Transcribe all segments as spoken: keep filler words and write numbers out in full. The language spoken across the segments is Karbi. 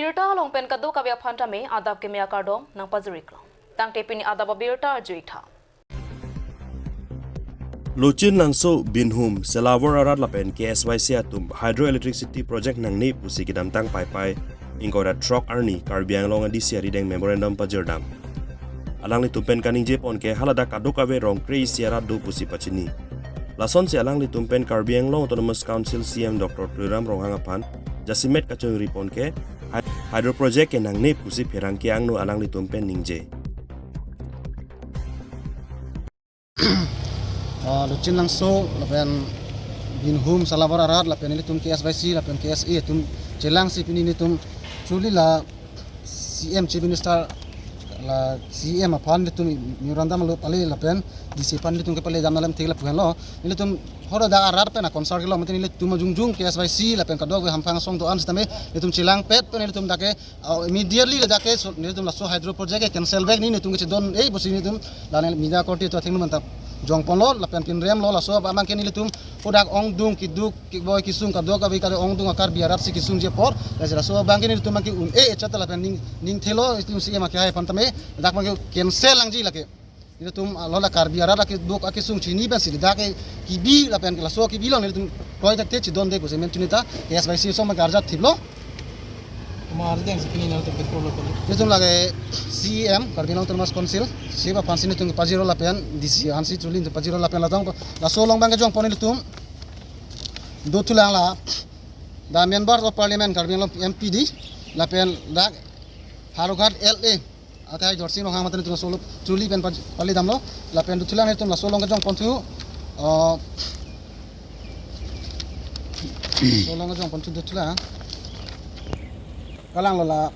Birta along pen kadokave aphan tame adap keme akardom nangpajir-iklo. Tangte pini adap abirta arju-ik tha. Luchinlangso, Binhum, Selawor arat lapen K S Y C atum hydroelectricity project nangne pusi kedamtang Paipai ingkoi ra throk arni Karbi Anglong A D C arideng memorandum pajirdam. Alanglitum pen kaningje pon ke haladak kadokave Rongkre isi arat do pusi pachini. Lasonsi alanglitum pen Karbi Anglong Autonomous Council C M Doctor Tuliram Ronghang aphan jasemet kachongri pon ke hy-, hydro project ke nangne pusi pherangke angno alanglitum pen ningje. Ah, Luchinlangso lapen Binhum, Selawor arat lapen ilitum K S Y C lapen K S A atum chelangsi pini ilitum chuli la C M, Chief Minister, la C M aphan ilitum memorandum lo pale lapen D C aphan ilitum kepale dam alam thek lapu henlo. Ilitum hoda arat pen a concern kelo, mate ilitum ajungjung K S Y C lapen kadokave hamphang asong do-an sitame ilitum chelangpet pen ilitum dak ke, uh, immediately le dak ke so, nelitum laso hydro project ke cancel back, nelitum kechedon-e pusi nelitum la neli media korte atum athengno mantap jongponlo lapen pinremlo. Laso abang ke nelitum hodak ongdung keduk keboi kesung kadokave kali ongdung a-Karbi arat si kesungji apor, lasi laso abang ke nelitum abang ke un-e echat lapen ning, ning thelo, ilitum C M akehai aphan tame dak abang ke cancel nangji lake. Nelitum, ah, lo la Karbi arat akeduk akesung chini pensi dak ke kebi lapen ke laso kebi lo nelitum kroi thakte chedonde pusi mentu neta K S Y C asong abang ke arjap thiplo. Komat arjudeng si pini nelitum ke follow kali. Nelitum lake C M, Karbi Anglong Autonomous Council, C M aphansi nelitum kepajirlo lapen D C aphansi chuli nelitum pajirlo lapen latong laso along abang ke jongpon nelitum dothulang la the Members of Parliament Karbi Anglong M P D lapen dak Howraghat L A akai Dorsing Ronghang mate nelitum solo chuli pen paj-, pale damlo lapen dothulang nelitum laso along kejongponthu, uh, laso along kejongponthu dothulang. Kalanglo la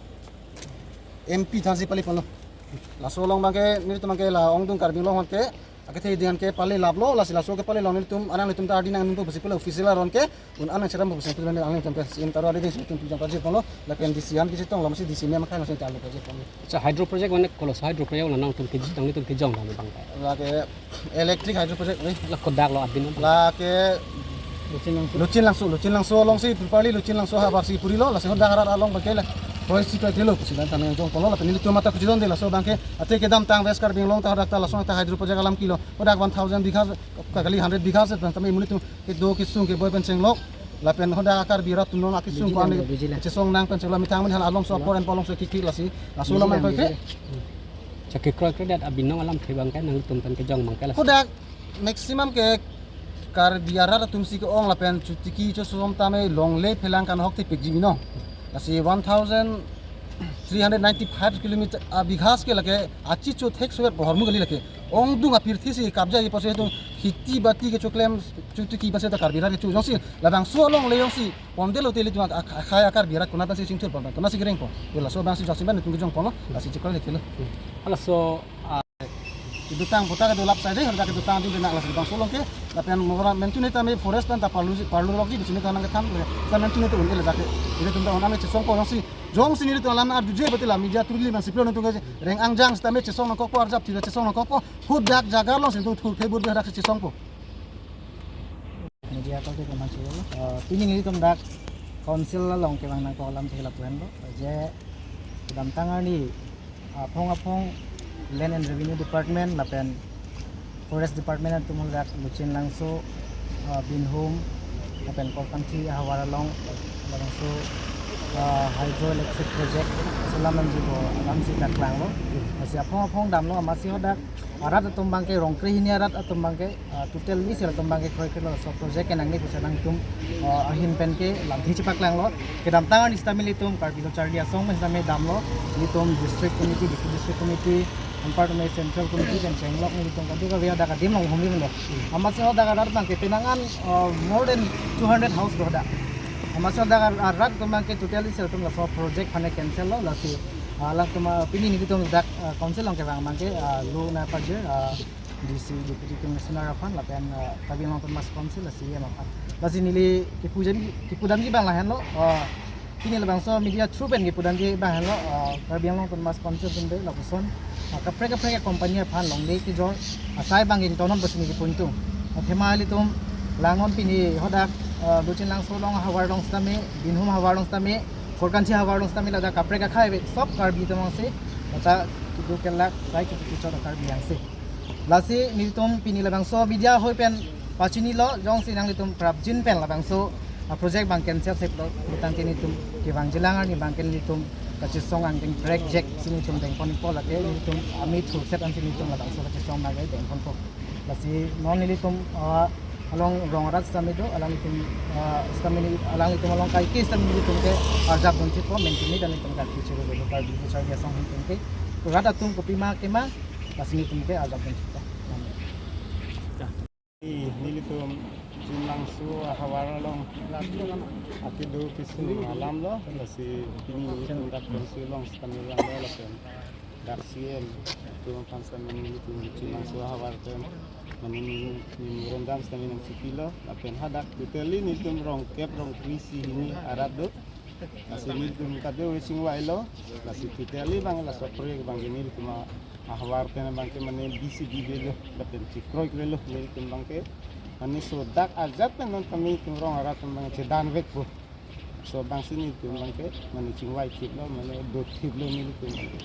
M P thansi pale ponlo. Laso along abang ke nelitum abang ke la ongdung Karbi Anglong ke akethe ding an kepale laplo, lasi laso kepale along nelitum alanglitum ta ardi nangningpo pusi pule official aron ke un-an nangcherap pusi pule alanglitum ke C M ta ro ardi ding si nelitum pijang pajirponlo lapen D C aphan kechetonglo, masi D C mem akhai nasi ta lo pajirponlo. Acha, hydro project mane kolos hydro project na nangtum keji nanglitum kejong dam abang ke. Lake electric hydro project ni. La kodak lo abin. Lake Luchinlangso. Luchinlangso, Luchinlangso alongsi properly Luchinlangso havar si purilo, lasi hodak arat along abang ke la. Koi si koi thelo pusi dan tame jongponlo lapen nelitum mata kechedonde laso abang ke ate kedamtang West Karbi Anglong ta hodak ta laso ta hydro project alam kilo. Hodak one thousand bigha, kali hundred bigha se tame ilitum kedo kesung keboi pen chenglok. Lapen hodak a-Karbi arat atum non akesung ko-an chesong nang pen chenglo, methang methang alongso apor en alongso kiki lasi. Laso alam koi ke. Acha, kekroi kredet abin nang alamthe abang ke nangtum pen kejong abang ke lasi. Hodak maximum ke Karbi arat atum si ke-ong lapen chotiki chosom tame longle phelang kanhok thepikji binong. Lasi one thousand three hundred ninety-five kilometer, ah, bighas ke lake achi cho thek sovet pohor mu kali lake. Ongdung apirthe si kabja ji pose tung kheti bati kechoklem chotiki pase ta Karbi arat kecho jongsi labangso alongle jongsi ponde lote ilitum ak-, ak-, akhai a-Karbi arat konat pensi chingthur pon, konatsi kereng pon. Yo laso abangsi jongsi abang nelitum kejongponlo, lasi chekroi le thelo. Halaso, ah, kedotang pota kedolap side, hodak kedotang ding denak lasi bangso along ke, lapen mora mentu neta me forest pen ta parlu, parlu lokji, di sini ta nangkethan, ta mentu neta un-e le dak ke. Ilitum ta un-an chesongpo jongsi, jongsi nelitum alam arjuje bati la media through li man siplo nelitum ke reng angjang sitame chesong nangkokpo, arjap thira chesong nangkokpo, hodak jaga alongsi nelitum thur thebur hadak chesongpo. Media ko ke koman solo. Eh, pini nelitum dak council along kevang nangkok alamthe lapu henlo. Je kedamtang arni, ah, aphong aphong Land and Revenue Department lapen Forest Department atum dak Luchinlangso, ah, Binhum lapen Korkanthi havar along labangso, ah, hydroelectric project selam nangjipo alamsi dak klanglo. Lasi aphong aphong damlo, amatsi hodak arat atum abang ke, Rongkre hini arat atum abang ke, ah, totally si atum abang ke kroikre lo, laso project ke nangne pusi nangtum, ah, ahin pen ke lamthe chepaklanglo. Kedamtang arni sitame ilitum Karbi Lo Charli Asong pen sitame damlo, ilitum district committee, district, district committee, anparta me central committee pen chenglok nelitum kadokave hadak adim along humri lo. Amatsi hodak arat abang ke penang an, ah, more than two hundred house do hadak. Amatsi hodak arat atum abang ke totally si atum laso project aphan ke cancel lo, lasi, ah, alangtum, ah, pini nelitum dak, ah, council along kevang abang ke, ah, lo nangpajir, ah, D C, Deputy Commissioner aphan lapen, ah, Karbi Anglong Autonomous Council, ah, C M aphan. Lasi neli kepudam, kepudamji abang lahenlo, ah, pini labangso media through pen kepudamji abang henlo, ah, Karbi Anglong Autonomous Council atum de lapuson, ah, kaprek kaprek company aphan longle kejor asai abang ingtonnon pusi neli kepu ingtung. Athema ilitum langnon pini hodak, ah, Luchinlangso along havar along sitame, Binhum havar along sitame, Korkanthi ahavar along sitame ladak kaprek akhei ave, sob Karbi atum angse, lata kedo kelak, sai kedo kechot Karbi angse. Lasi nelitum pini labangso media ahoi pen pachinilo, jongsi nanglitum prapjin pen labangso, ah, project abang cancel seplo pulotangte nelitum kevangjilang arni abangke nelitum kachesong angdeng prek jek si nelitum dengponpo, lake nelitum amei thurset ansi nelitum labangso kachesong abangke dengponpo. Lasi non nelitum, ah, along rong arat sitame do, alanglitum, ah, sitame neli, alanglitum along kaike sitame nelitum ke arjap dun thippo, mentimi dan nelitum ke kichiru dulu Karbi kecharli asong atum ke. Rat atum kopima kema, lasi nelitum ke arjap dun thippo. Nelitum Chimlangso ahavar along akedo kesung alam lo, lasi pini nelitum dak konsi along sitame vanglo lapen dak C M atum aphan sitame nelitum Chimlangso ahavar pen mane ni, ni memorandum sitame nangchipilo, lapen hadak totally nelitum rong kep rong kre-isi hini arat do. Lasi nelitum kado chingvailo, lasi totally abang laso project abangke nelitum ahavar pen abangke mane bisi bibelo, lapen chikroikrelo nelitum abangke. Mane so dak ajat pen non kami nelitum rong arat abang chedanvekpo. So abangsi nelitum abangke mane chingvai thiplo, mane do thiplo nelitum abangke.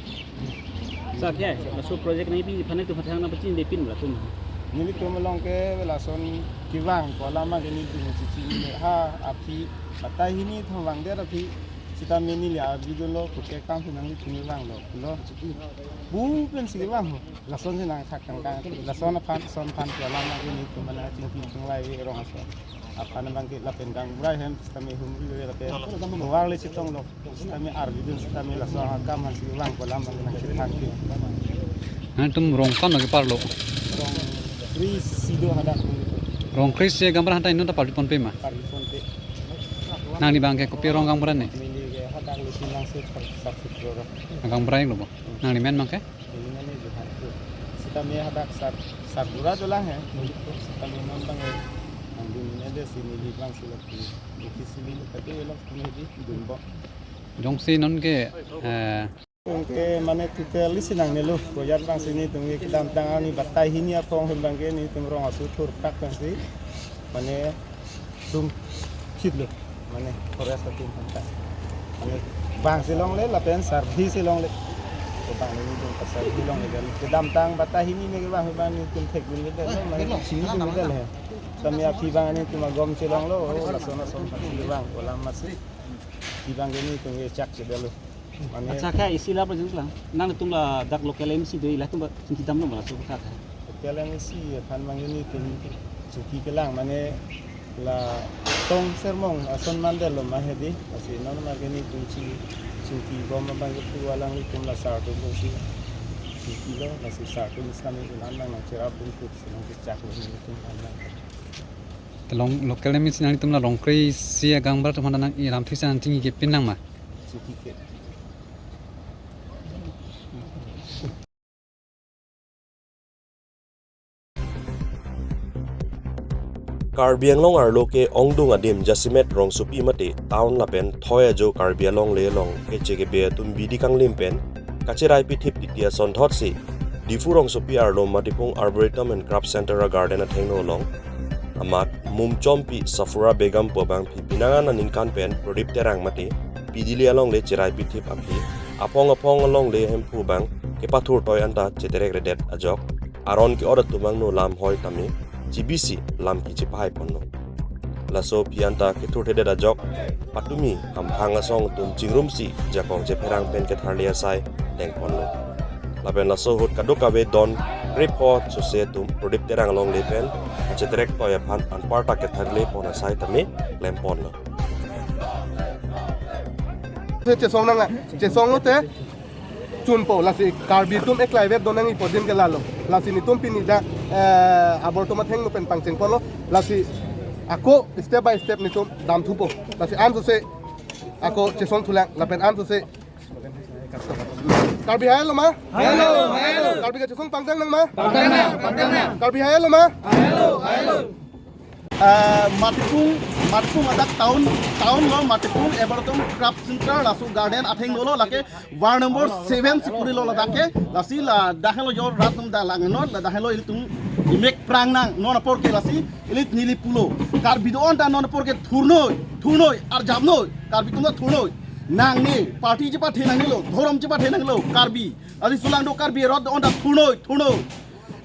Sir, ya, laso project nangpi aphan nelitum aphan nangpachinidetpin latum. Nelitum along ke lason kevang pu alam abangke nelitum chichini ha aphi batai hini thom vangdet aphi sitame neli arjudunlo, kopi akam si nanglitum vanglo pulo. Bu pensi kevang ho. Lason si nangthak kangkang. Lason aphan, lason aphan pu alam abangke nelitum mane chingki chingvai rong aso aphan abangke lapen gaonbura ahem sitame humri ave lapen tovar le chetonglo. Sitame arjudun sitame laso akam aphansi vang pu alam abangke nangchethang ke. Nangtum rong ko-an lo keparlo? Rong kre-isi do hadak. Rong kre-isi agang bura hadak inut ta parli ponpe ma? Parli ponpe. Nangli abangke kopi arong agang bura ne? Neli ke hadak lo Chimlangso sar, sar sutro ro. Agang bura-iklo bo. Nangli men abangke? Neli mane Johan tu. Sitame hadak sar, sarbura dolang he. Sitame non abang he. Nangdun ne de si neli abangsi lapu officially kado lo kami di dunbom. Jongsi non ke, eh, ke mane totally si nangnelo. Koyat abangsi nelitum ke kedamtang arni batai hini aphong hem abangke nelitum rong aso thurthak abangsi mane sung chitlo, mane forest atum aphan ta. Mane bang si longle, lapen sarpi si longle. Kevang nelitum ta sarpi longle, dan kedamtang batai hini ne kevang, kevang nelitum thekdunde lo, mane chingdunde lo. Sitame aphi abang nelitum agom si longlo, o, lason lason aphan si kevang pu alam amatsi. Aphi abangke nelitum ke chak chedetlo. Mane accha, kha isi la pajang lang. Nangtum ladak local M C do, ilitum ba chingki damlo ma laso kha kha. Local M C aphan abangke nelitum chingki kelang, mane la tong sermong ason mandetlo ma hedi. Lasi non abangke nelitum ching, chingkibom abangke pu alanglitum la sar atum si chingkilo, lasi sar atum sitame ilan lang nangcherap atum kut si nangkechaklo nelitum alang. Te long local M C nanglitum la rong kre-isi agang bura atum aphan nang iram thisa nangchingkipin lang ma? Chingki ke. Karbi Anglong arlo ke ongdung adim jasemet rongsopi mate town lapen thoi ajo Karbi alongle along keche kebe atum bidi kanglim pen kacherai pithip titi asonthotsi Diphu rongsopi arlo Matipung Arboretum and Craft Center a-garden athengno along amat Mumchompi Safura Begum pu abangpi penang an aningkan pen Prodip Terang mate P D L A alongle cherai pithip aphi aphong aphong alongle Hemphu abang kepathurtoi anta cheterek redet ajok aron ke-ot atum angno lam hoi tame chibisi lam kichipahai ponlo. Laso aphi anta kethurthedet ajok patumi hamphang asong atum chingrumsi jakong chepherang pen ketharli asai dengponlo. Lapen laso ahut kadokave don krepho sose atum Prodip Terang alongle pen acheterek toi aphan anparta ketharli pon asai tame klemponlo. Chesong nang, chesong lote chunpo, lasi Karbi atum eklai vet do nangji pu adim ke lalo. Lasi nelitum pini dak, eh, Arboretum athengno pen pangcheng ponlo. Lasi ako step by step nelitum damthupo. Lasi ansose ako chesong thulang lapen ansose. Karbi hai lo ma? Hai lo, hai lo. Karbi kachesong pangdang nang ma? Pangdang nang, pangdang nang. Karbi hai lo ma? Hai lo, hai lo. Eh, Matipung, Matipung adak town, town lo Matipung Arboretum Craft Center laso garden athengno lo, lake ward number seven si puri lo ladak ke, lasi ladak helo jo rat atum da langnon, ladak helo ilitum imek prang nang non apor ke, lasi ili neli pulo. Karbi do-an ta non apor ke thurnoi, thurnoi, arjapnoi, Karbi atum ta thurnoi. Nangni party chepathe nangnelo, dhorom chepathe nangnelo, Karbi. Adi sulang do Karbi rot on da thunoi, thunoi.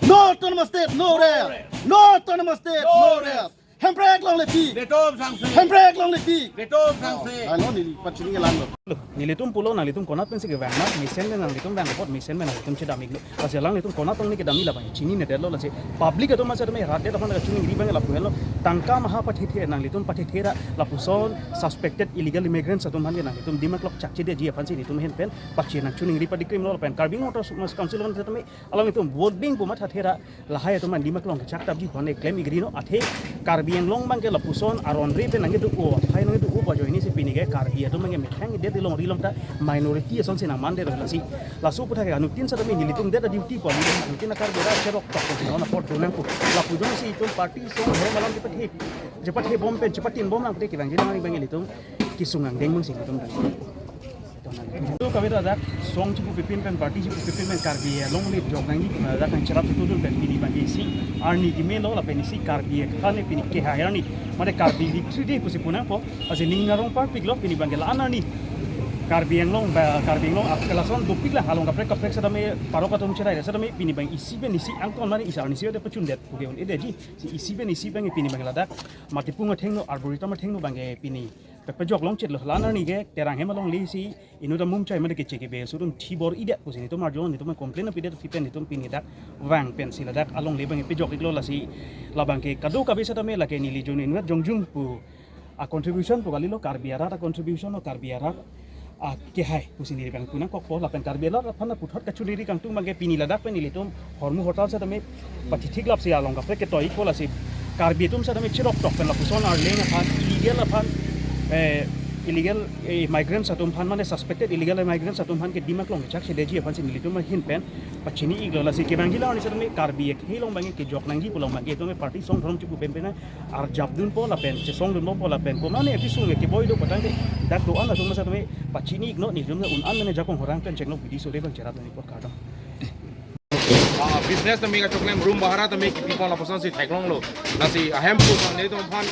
No autonomous state, no rest. No autonomous state, no rest. Hemprek longle pik. Netum sangse. Hemprek longle pik. Netum sangse. Ano neli pachini lang lo. Nelitum pulo nanglitum konat pensi kevang ma, mesen pen nanglitum vang apot, mesen pen nanglitum chedam iklo. Lasi alanglitum konat tong ni kedam ila bang chinine detlo, lasi public atum masa atum rat det aphan kachuningri abang lapu henlo. Tangka maha pathethe nanglitum pathethe ra lapuson suspected illegal immigrants atum aphan ke nanglitum dimak lok chakche detji aphansi nelitum ahin pen pachi nangchuningri padikrim lo pen Karbi Anglong Autonomous Council aphan setame alanglitum vote bing pu mathathe ra lahai atum an dimak lok chak tapji aphan klem igrino athe Karbi Anglong abang ke lapuson aron re pen nangkedo o, aphai nangkedo o pajoine si pini ke Karbi atum abang ke methang det longri long ta minority ason si nangman det lasi. Laso aputhak ke anuttin setame nelitum det duty pu nelitum anuttin akar bera cherok tok pu non apor donang pu. Lapu dun si itum party song ho malam chepathe, chepathe bom pen, chepatin bom lang pute kevangji nang abang ilitum kesung angdeng mung si itum dang. Itum kave ta dak song chepupipin pen party chepupipin pen Karbi along le jok nangji pu dak nangcherap tu dun pen pini abang ke isi arni kemelo lapen isi Karbi akhane pini kehai arni. Mane Karbi Literacy Day pusi punangpo. Lasi ning arong parpiklo pini abang ke la-an arni. Karbi Anglong ba Karbi Anglong ap kelason dopik la along kaprek kaprek setame parok atum cherai setame pini abang isi pen isi angkon mane isi arni isi ode pachundet puke un-edetji. Si isi pen isi abang pini abang ladak Matipung athengno Arboretum athengno abang ke pini pepejok longchitlo, la-an arni ke Terang hem alongle si inut amum chai mane keche kebe surun thibor-idet pusi nelitum arjo nelitum complain apidet aphi pen nelitum pini dak vang pensi ladak alongle abang pejok iklo lasi labang ke kadokave setame lake neli jong inut jongjung pu a contribution pu kalilo Karbi arat a contribution o Karbi arat akehai pusi neli abang punangkokpo lapen Karbi arat aphan puthot kachuningri kangtung abang ke pini ladak pen nelitum hormu hotel setame pachichik lap si along kaprek ketoi ikpo lasi Karbi atum setame cherok tok pen lapuson arleng aphan illegal aphan eh, illegal eh, migrants atum aphan mane suspected illegal migrants atum aphan ke dimak lok chakche detji aphansi nelitum ahin pen pachini iklo lasi kevangji la arni setame Karbi akhei along abang ke kejok nangji pu along abang ke itum party song dhorom chepu pen pen arjap dunpo lapen chesong dunpo lapen ko mane episode ke boi do patang ke dak do-an atum setame pachini ikno nelitum un-an mane jakong horang pen chengno bidi sore abang cherap ni pot kardom. Ah, business tame kachoklem room bahara tame kipi pon lapuson si theklonglo. Lasi ahem pu netum aphan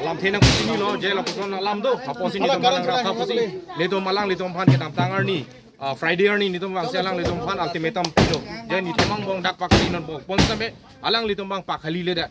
lamthe nangchinilo je lapuson alam do. Apotsi netum aphan nangrap tha pusi. Netum alanglitum aphan kedamtang arni. Ah, Friday arni netum vangsi alanglitum aphan ultimatum pilo. Je netum angbong dak pakhali non bong. Pon setame alanglitum abang pakhaliledet.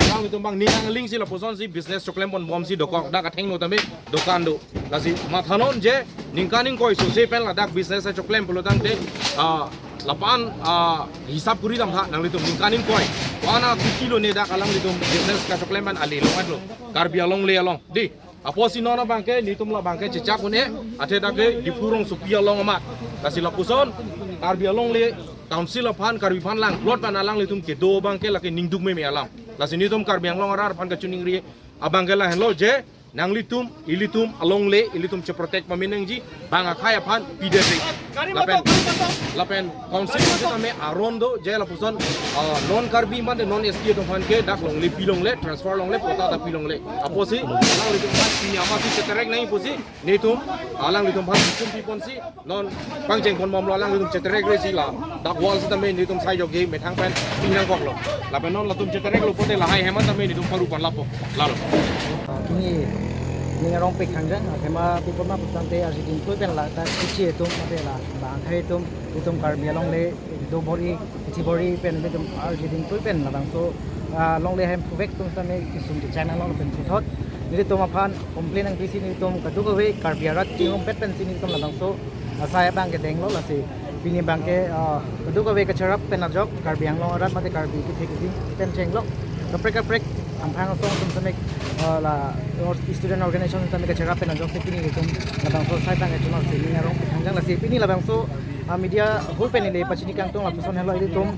Alanglitum abang ning angling si lapuson si business choklem pon bomsi dokok dak athengno tame dokan do. Lasi mathanon je ningkan ingkoi sose pen ladak business choklem pulo tangte ah, lapan ah, hisap kuri damtha nanglitum ningkan ingkoi. Wana kuti lo ne dak alanglitum business kachoklem pen ale lo lo. Karbi alongle along. Di. Apotsi non abang ke netum labang ke chechak un-e athe dak ke Diphu rongsopi along amat. Lasi lapuson Karbi alongle council aphan Karbi aphan lang plot pen alanglitum kedo abang ke lake ningduk meme alam. Lasi netum Karbi Anglong arat aphan kachuningri abang ke lahenlo je nanglitum ilitum alongle ilitum cheprotect pame nangji bang akhei aphan pidetri. Lapen lapen council setame aron do je lapuson ah, non Karbi mane non S T atum aphan ke dak longle pilongle transfer longle patta ta pilongle. Apotsi alanglitum aphan pini amatsi cheterek nangji pusi netum alanglitum aphan kum pi ponsi non pangcheng pon bomlo alanglitum cheterek resi la dak wall setame netum sai jok ke methang pen pinangkoklo. Lapen non latum cheterek lo pote lahai hem an tame netum paru pon lapo. Lalo. Ah, kini ning arong pik hangjang, ah, athema pipon ma putangte arjiding tui pen la ta kichi atum ate la bang akhei atum itum Karbi alongle do bor-i, kichi bor-i pen itum arjiding tui pen labangso ah, longle hem phuvek atum setame kesung kechang along pen puthot nelitum aphan complain nangpisi nelitum kadokave Karbi arat chingrumvet pensi nelitum labangso asai abang ke denglo lasi pini abang ke ah, kadokave kacherap pen ajok Karbi Anglong arat mate Karbi kethe keding pen chenglo kaprek kaprek amphang asong atum setame ah, la or- student organization setame kacherap pen ajok si pini nelitum labangso asai abang ke chunasi ning arong pik hangjang lasi pini labangso ah, media ahoi pen neli pachini kangtung lapuson henlo ilitum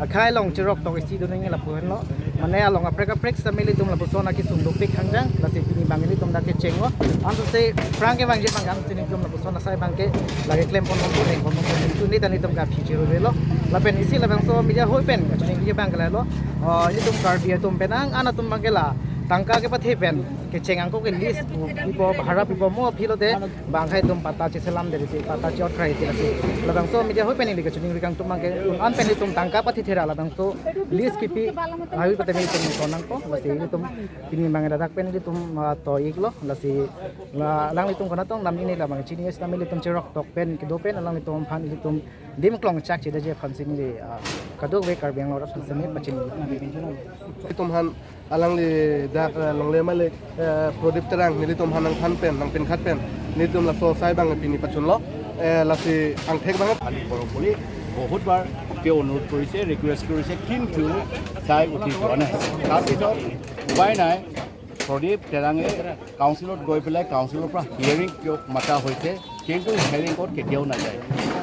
akhei along cherok tok isi do nangji lapu henlo. Mane along kaprek kaprek setame ilitum lapuson akesung dopik hangjang lasi pini abang ilitum dak kechenglo. Anso se phrang kevangji abang ke anso ilitum lapuson asai abang ke lake klem pon pon pon pon pon tu ni ta netum kaphi chirurelo. Lapen isi labangso media ahoi pen kachini abang ke lalo. Ah, ilitum Karbi atum penang an atum abang ke la tangka kepathe pen Kecheng angko ke lease pipo, bhara pipo mo aphi lote bang hai atum patta cheselam deri, patta che-ot krai ti lasi. Labangso media hoi pen neli kachiningri kangtung abangke un-an pen itum tangka pathithera, labangso lease kipi ahui pate nelitum tonangpo, lasi itum pini abang ladak pen itum, ah, to-iklo, lasi la alanglitum konatong nam ini labang chini es nam itum cherok tok pen kedo pen alanglitum aphan itum dim klong chak chida je aphan si neli, ah, kadokave Karbi Anglong arat aphan si neli pachini. Itum aphan alangli dak, eh, longle malik, eh, Prodip Terang nelitum aphan nangthan pen, nangpinkhat pen, nelitum laso asai abang pini pachunlo, eh, lasi angthek abang. খালী কৰক বুলি বহুতবাৰ তেওঁ অনুৰোধ কৰিছে, ৰিকুৱেষ্ট কৰিছে, কিন্তু তাই উঠি যোৱা নাই। তাৰপিছত উপায় নাই, প্ৰদীপ তেৰাঙে কাউন্সিলত গৈ পেলাই কাউন্সিলৰ পৰা হিয়াৰিং তেওঁক মাতা হৈছে, কিন্তু হিয়াৰিঙত কেতিয়াও নাযায়।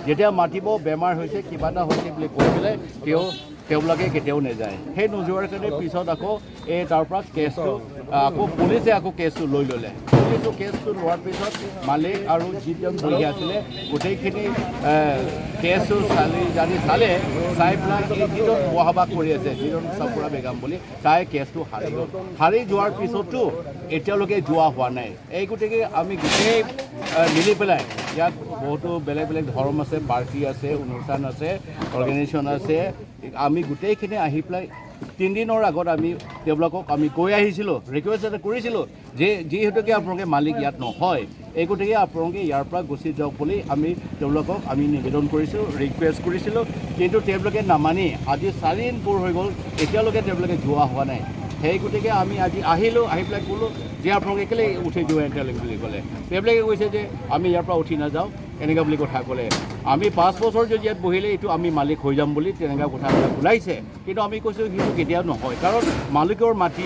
যেতিয়া মাতিব, বেমাৰ হৈছে, কিবা এটা হৈছে বুলি কৈ পেলাই তেওঁ, তেওঁবিলাকে কেতিয়াও নাযায়। সেই নোযোৱাৰ কাৰণে পিছত আকৌ এই তাৰ পৰা কেছটো, আ, আকৌ পুলিচে আকৌ কেছটো লৈ ল'লে। পুলিচে কেছটো লোৱাৰ পিছত মালিক আৰু যিজন বহি আছিলে, গোটেইখিনি, এ, কেছটো চালি জাৰি চালে, চাই পেলাই যিজন বসবাস কৰি আছে, যিজন চাপুৰা বেগম বুলি, তাই কেছটো হাৰি গ'ল। হাৰি যোৱাৰ পিছতো এতিয়ালৈকে যোৱা হোৱা নাই। এই গতিকে আমি গোটেই, এ, মিলি পেলাই ইয়াত বহুতো বেলেগ বেলেগ ধৰ্ম আছে, পাৰ্টি আছে, অনুষ্ঠান আছে, অৰ্গেনাইজেশ্যন আছে। আমি গোটেইখিনি আহি পেলাই তিনিদিনৰ আগত আমি তেওঁলোকক আমি কৈ আহিছিলোঁ, ৰিকুৱেষ্ট এটা কৰিছিলোঁ যে যিহেতুকে আপোনালোকে মালিক ইয়াত নহয়, এই গতিকে আপোনালোকে ইয়াৰ পৰা গুচি যাওক বুলি আমি তেওঁলোকক আমি নিবেদন কৰিছোঁ, ৰিকুৱেষ্ট কৰিছিলোঁ। কিন্তু তেওঁলোকে নামানি আজি চাৰিদিন পূৰ হৈ গ'ল, এতিয়ালৈকে তেওঁলোকে যোৱা হোৱা নাই। সেই গতিকে আমি আজি আহিলোঁ, আহি পেলাই ক'লোঁ যে আপোনালোকে কেলৈ উঠি যোৱা নাই বুলি ক'লে। তেওঁলোকে কৈছে যে আমি ইয়াৰ পৰা উঠি নাযাওঁ, এনেকুৱা বুলি কথা ক'লে। আমি পাঁচ বছৰ যদি ইয়াত বহিলে এইটো আমি মালিক হৈ যাম বুলি তেনেকুৱা কথাবিলাক ওলাইছে। কিন্তু আমি কৈছোঁ সেইটো কেতিয়াও নহয়, কাৰণ মালিকৰ মাটি,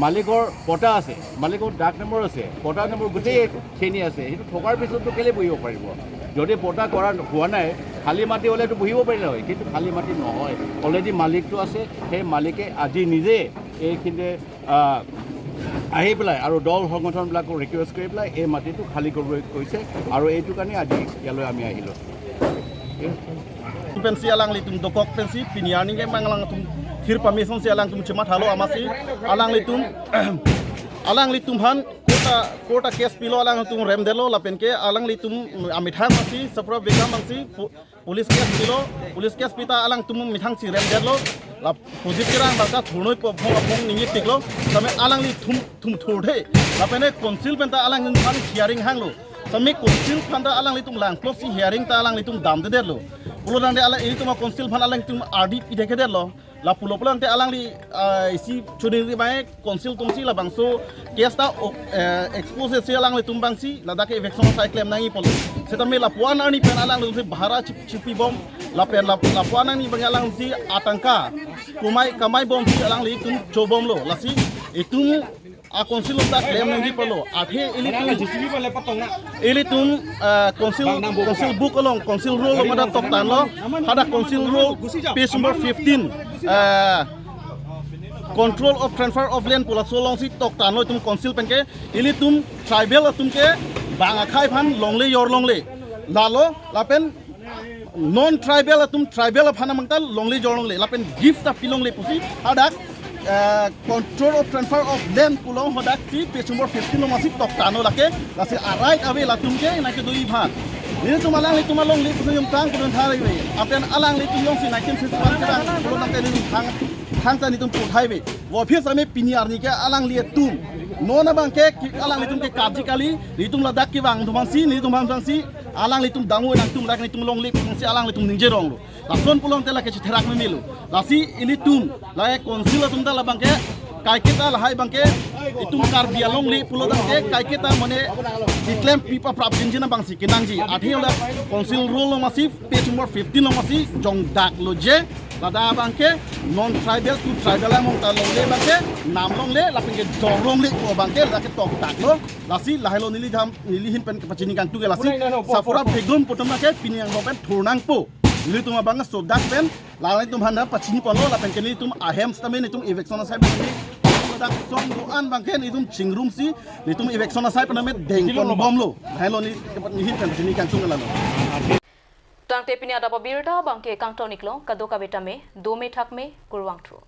মালিকৰ পটা আছে, মালিকৰ ডাক নম্বৰ আছে, পটা নম্বৰ গোটেইখিনি আছে, সেইটো থকাৰ পিছততো কেলে বহিব পাৰিব? যদি পটা কৰা হোৱা নাই, খালী মাটি হ'লেতো বহিব পাৰিলে হয়, কিন্তু খালী মাটি নহয়, অলৰেডি মালিকটো আছে। সেই মালিকে আজি নিজে এইখিনিতে, আহ, আহি পেলাই আৰু দল সংগঠনবিলাকক ৰিকুৱেষ্ট কৰি পেলাই এই মাটিটো খালী কৰিবলৈ কৈছে আৰু এইটো কাৰণে আজি ইয়ালৈ আমি আহিলোঁ। Pensi alanglitum dokok pensi pini arni ke mang alangtum thir pamison si alangtum chemathalo amatsi alanglitum, alanglitum aphan court a, court a case pilo, alanglitum remdetlo lapen ke alanglitum amethang amatsi Sapra Begum amatsi pu-, police case pilo, police case pita alangtum amethang si remdetlo, la Prodip Terang bangta thurnoi po phong phong ningit tiklo, same alanglitum thum thurthe, lapen e council penta alanglitum aphan hearing hanglo. Same council aphanta alanglitum langplot si hearing ta alanglitum damdedetlo. Pulo tangte alang ilitum a council aphan alanglitum ardi pithekedetlo. Lapulo pulo tangte alangli, ah, isi chuningri bai council atumsi labangso case ta o, eh, expose si alanglitum abangsi ladak ke eviction asai klem nangji pulo. Setame lapu-an arni pen alanglitumsi bhara chip-, chipibom lapen lap-, lapu-an arni abang alangsi atangka kumai kamaibomsi alanglitum chobomlo. Lasi itum a council ta klem nangji pulo. Athe ilitum, ilitum, ah, council, council book along, council rule along hadak toktanlo. Hadak council rule, page number fifteen, ah, control of transfer of land pu laso alongsi toktanlo itum council pen ke. Ilitum tribal atum ke bang akhei aphan longle jor longle, lalo lapen non tribal atum tribal aphan amangta longle jor longle, lapen gift ta pilongle pusi hadak, eh, control of transfer of land pu along hadaksi page number fifteen along amatsi toktanlo lake. Lasi a right away latum ke nangkedoi aphan. Nelitum alanglitum alongle pusi jongtang pudun thari ve. Apen alanglitum jongsi nineteen fifty-one ke bang pulo tangte nelitum thang, thangta nelitum puthai ve. Vo aphi same pini arni ke alanglitum non abang ke ki-, alanglitum ke karji kali, nelitum ladak kevang atum aphansi, nelitum aphansi alanglitum damo nangtum dak nelitum longle pusi alanglitum ningje ronglo. Lason pulo tangte lake chitherak memelo. Lasi ilitum, lake council atum ta labang ke, kaiketa lahai abang ke, itum Karbi alongle pulo tangte, kaiketa mane, iklem pipa prap jinjin abangsi kenangji. Athe la council rule along amatsi, page number fifteen along amatsi jongdaklo je, ladak abang ke non tribal to tribal among ta longle abang ke, nam longle, lapen ke jor longle pu abang ke lake tokdaklo. Lasi lahailo neli dam, neli ahin pen kepachini kangtung ke lasi Sapra Begum pu atum ke pini angbong pen thurnangpo. Nelitum abang sodak pen, lahailo itum aphan pachini ponlo lapen ke nelitum ahem setame nelitum eviction asai pen neli ladak song do-an abang ke nelitum chingrumsi nelitum eviction asai pen name dengponbomlo. Lahailo neli kepat neli ahin pen kepachini kangtung ke lalo. Tangte pini adap abirta abang ke kangton-iklo, kadokave tame dome thakme, kurvangthu.